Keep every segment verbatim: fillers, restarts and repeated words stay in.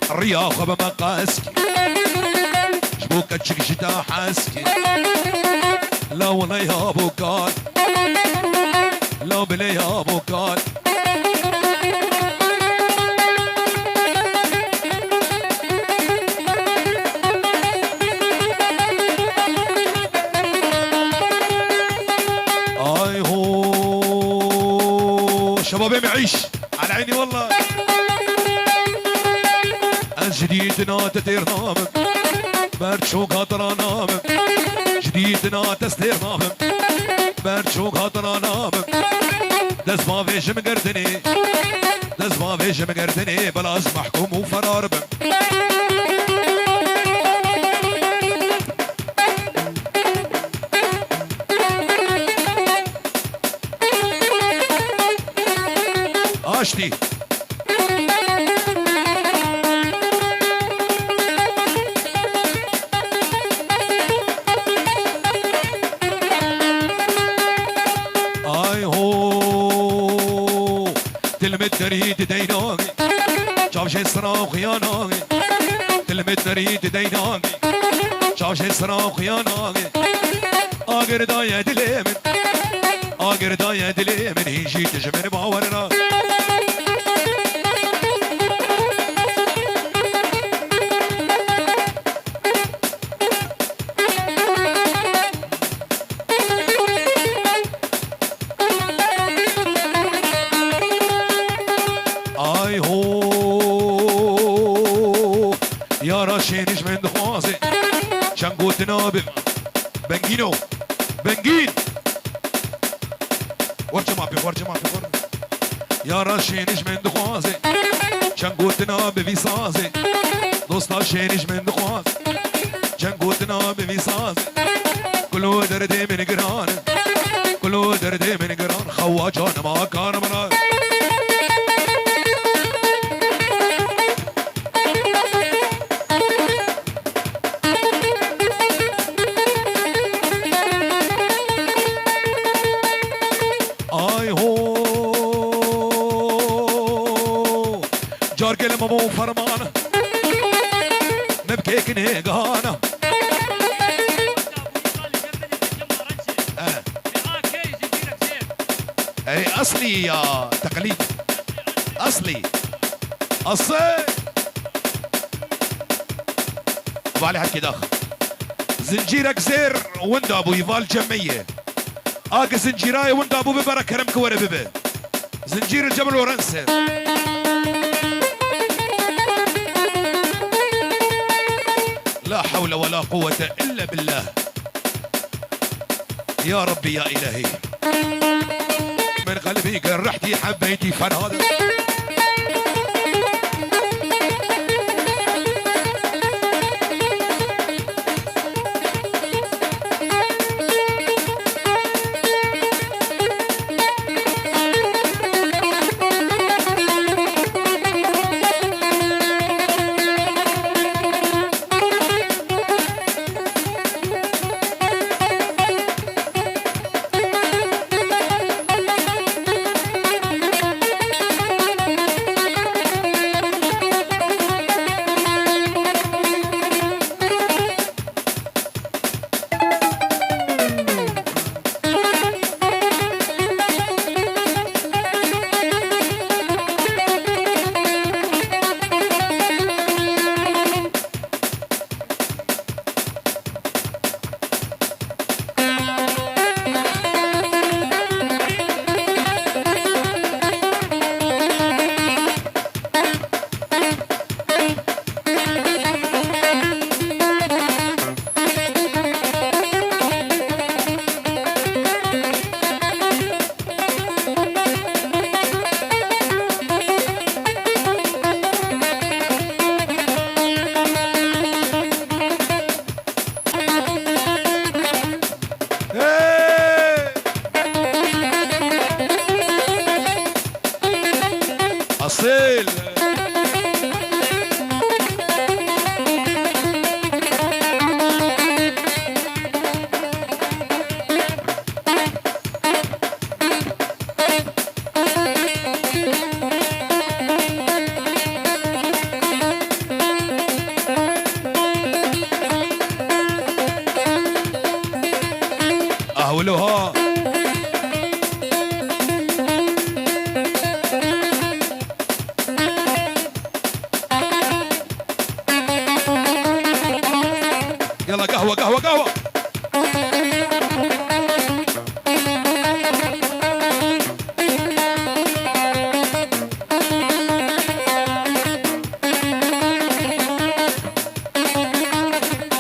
Riya xwe bi me qesk. Ji bo keçik ji te hesk. La wile ya bo kal. La bile ya bo kal. Ay ho. Şebabê me îş. Ala eynî wela. Ez ji dîtina te têr nabim. Ber çoka te ra nabim. Ji dîtina te stêr nabim. Ber çoka te ra nabim. Dest bavêjim gerdinê. Dest bavêjim gerdinê. Bila ez mehkûm û ferar bim. Aştî. Ay ho. Dilmit derî dideyna. Çavşê sira xuyana. Dilmit derî dideyna. Çavşê sira xuyana. Agir daye dilê min. Agir daye dilê min, hîn jî tu ji min bawer na. Ay ho. Yara şênî ji min dixwaze. Çend gotina bi. Bengîno. Bengîn. Werçe mapê, werçe mapê, werçe. Yara şênî ji min dixwaze. Çend gotina bi vî sazê. Dosta şênî ji min dixwaze. Çend gotina bi vî sazê. Kulo derdê min giran. Kulo derdê min giran. Xewa canima kar min a. Ay ho. Cargê li Memo Ferman. Nebkêk nêgana. Eh. Ey, eslî ya, teqlîd. Eslî. Asê. Valî hevkê dax. Zincîrek zêr winda bûyî, val cemeyê. Agi zincîrayê winda bû, bibere kerem ki were bibe. Zincîr li cem Lawrence. La hewle we la quwwete illa billah. Ya Rabbî ya Îlahî. Min qelbî gerrehtî hebeydî ferhad. Qehwe, qehwe, qehwe.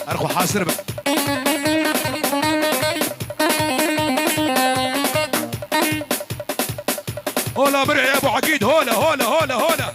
Her xwe hazir be. Hola birê Ebu Ekîd, hola, hola, hola, hola.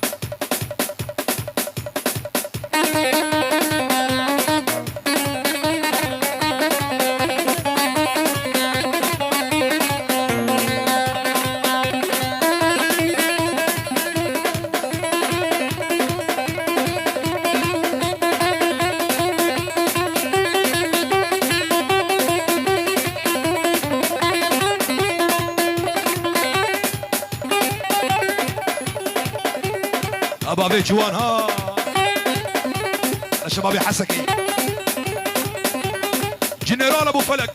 Aba vê ciwan ha. Şebabê Hesekê. General Ebu Felek.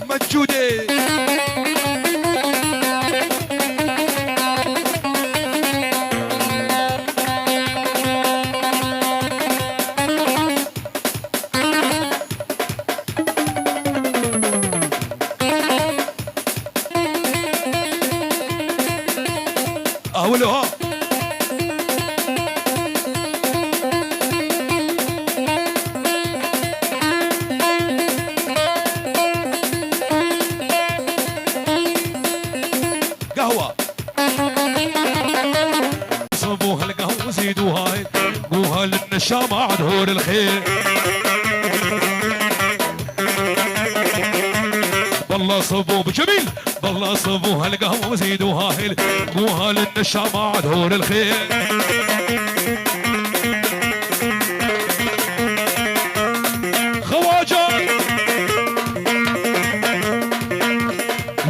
Mecûdê. Awilo ha. Qehwa. صبوا هالقهوة وزيدوها، قوها للنشامة عاد هور الخير. بالله صبوا بجميل، بالله صبوا هالقهوة وزيدوها هيل، قوها للنشامة عاد هور الخير. خواجة.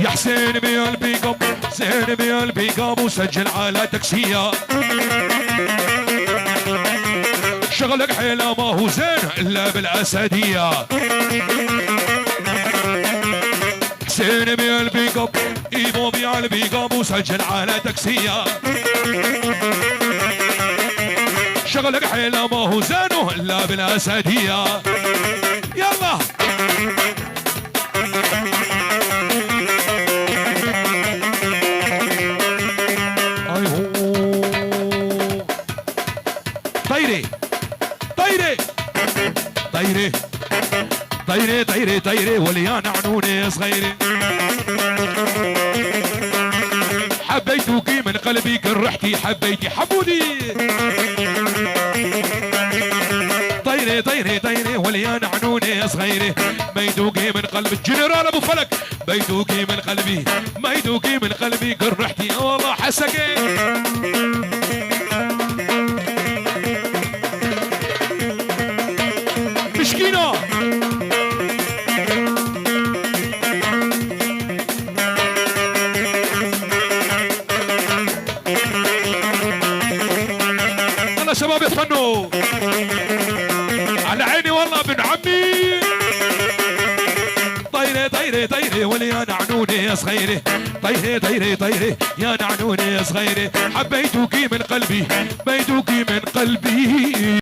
يا حسين بيا البيك اب، حسين بيا البيك اب وسجل على تاكسية. شغلك حيلة ما هو زين إلا بالأسدية. حسين بيا البيك اب، إيمو بيا البيك اب وسجل على تاكسية. شغلك حيلة ما هو زين إلا بالأسدية. يلا. آي هو. طيري. طيري. طيري. طيري، طيري، طيري، وليان عنوني صغيري. حبيتك من قلبي، كرحتي حبيتي حبودي. طيري، طيري، طيري، وليان عنوني صغيري. ميدوقي من قلب الجنرال أبو فلك. بيدوقي من قلبي، ما يدوقي من قلبي، قرحتي يا والله حسكي. مسكينة. يلا شباب يتفنوا. على عيني والله ابن عمي. طيري، طيري، طيري، ولي أنا عنوني يا صغيري. طيري، طيري، طيري، يا نعنوني يا صغيري. حبيتك من قلبي، بيتك من قلبي.